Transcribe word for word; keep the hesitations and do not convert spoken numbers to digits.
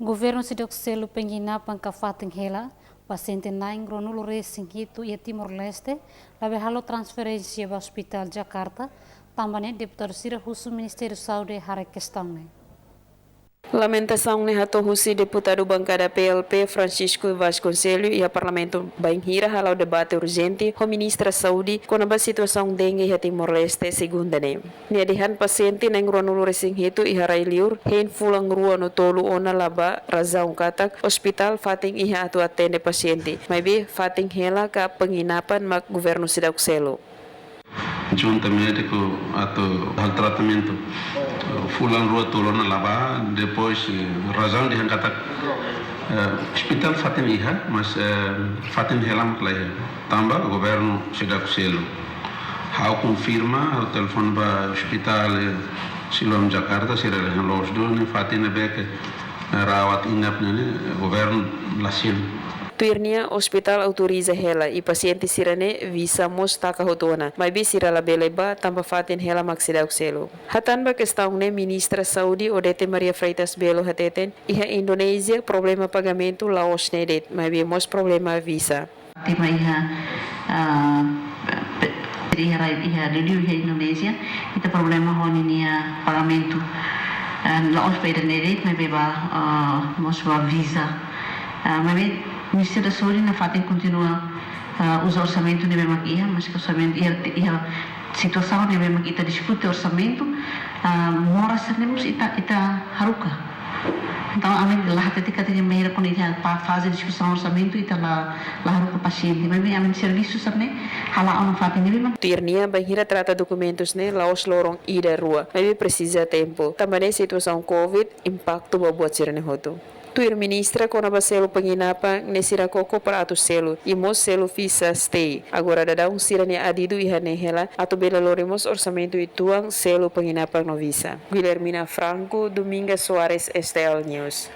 Governu seidauk selu penginapan ka fatin hela pasiente na'in ruanulu resin hitu iha Timor-Leste, labele halo transferénsia ba Hospital Jakarta, tanba ne'e deputadu sira husu Ministériu Saúde haree kestaun ne'e. Lamentasaun ne'e hato'o husi deputadu bankada P L P Francisco Vasconcelos iha Parlamentu bainhira hala'o debate urjente ho Ministra Saúde kona-ba situasaun dengue iha Timor-Leste, segunda ne'e. Nia dehan pasiente na'in ruanulu resin hitu iha rai-liur hein fulan rua no tolu ona la bá, razaun katak ospitál fatin iha atu atende pasiente, maibé fatin hela ka penginapan mak governu seidauk selu. Junta médiku atu halo tratamentu, eh, fulan rua tolu ona la bá, depois, eh, razaun dehan katak, eh, ospitál fatin iha, mas, eh, fatin hela mak la iha. Tanba governu seidauk selu. Ha'u konfirma, ha'u telefone ba ospitál, eh, Siloam Jakarta, sira dehan la'ós duni, fatin ne'ebé ke, eh, rawat inap ne'e, eh, governu la selu. Tuir nia, ospitál autoriza hela i pasiente sira-ne'e visa mós taka hotu ona, maibé sira labele bá tanba fatin hela mak seidauk selu. Hatán ba kestaun ne'e, Ministra Saúde Odete Maria Freitas Belo hateten, iha Indonézia problema pagamentu la'ós ne'e de'it, maibé mós problema visa. Tema iha, ah, pe-, iha rai, iha liuliu iha Indonézia, ita problema ho ninia pagamentu. Ah, la'ós ba ida-ne'e de'it, maibé ba, ah, mós ba visa. Ah, maibé Ministériu da Saúde nafatin kontinua, ah, uza orsamentu ne'ebé mak iha, maske orsamentu iha, iha situasaun ne'ebé mak ita diskute orsamentu, ah, moras ne'e mós ita, ita haruka. Entaun, ami la hatete katak bainhira kuandu ita ba faze diskusaun orsamentu, ita la, la haruka pasiente. Maibé ami servisu sira-ne'e hala'o ona fatin ne'ebé mak. Tuir nia, bainhira trata dokumentus ne'e la'ós loron ida rua, maibé presiza tempu. Tanba ne'e situasaun covid impaktu ba buat sira-ne'e hotu. Tuir Ministra kona-ba selu penginapan ne'e sira koko para atu selu, i mós selu visa stay. Agora daudaun sira-nia adidu iha ne'e hela atu bele lori mós orsamentu uitoan selu penginapan no visa. Guilhermina Franco, Dominga Soares, S T L News.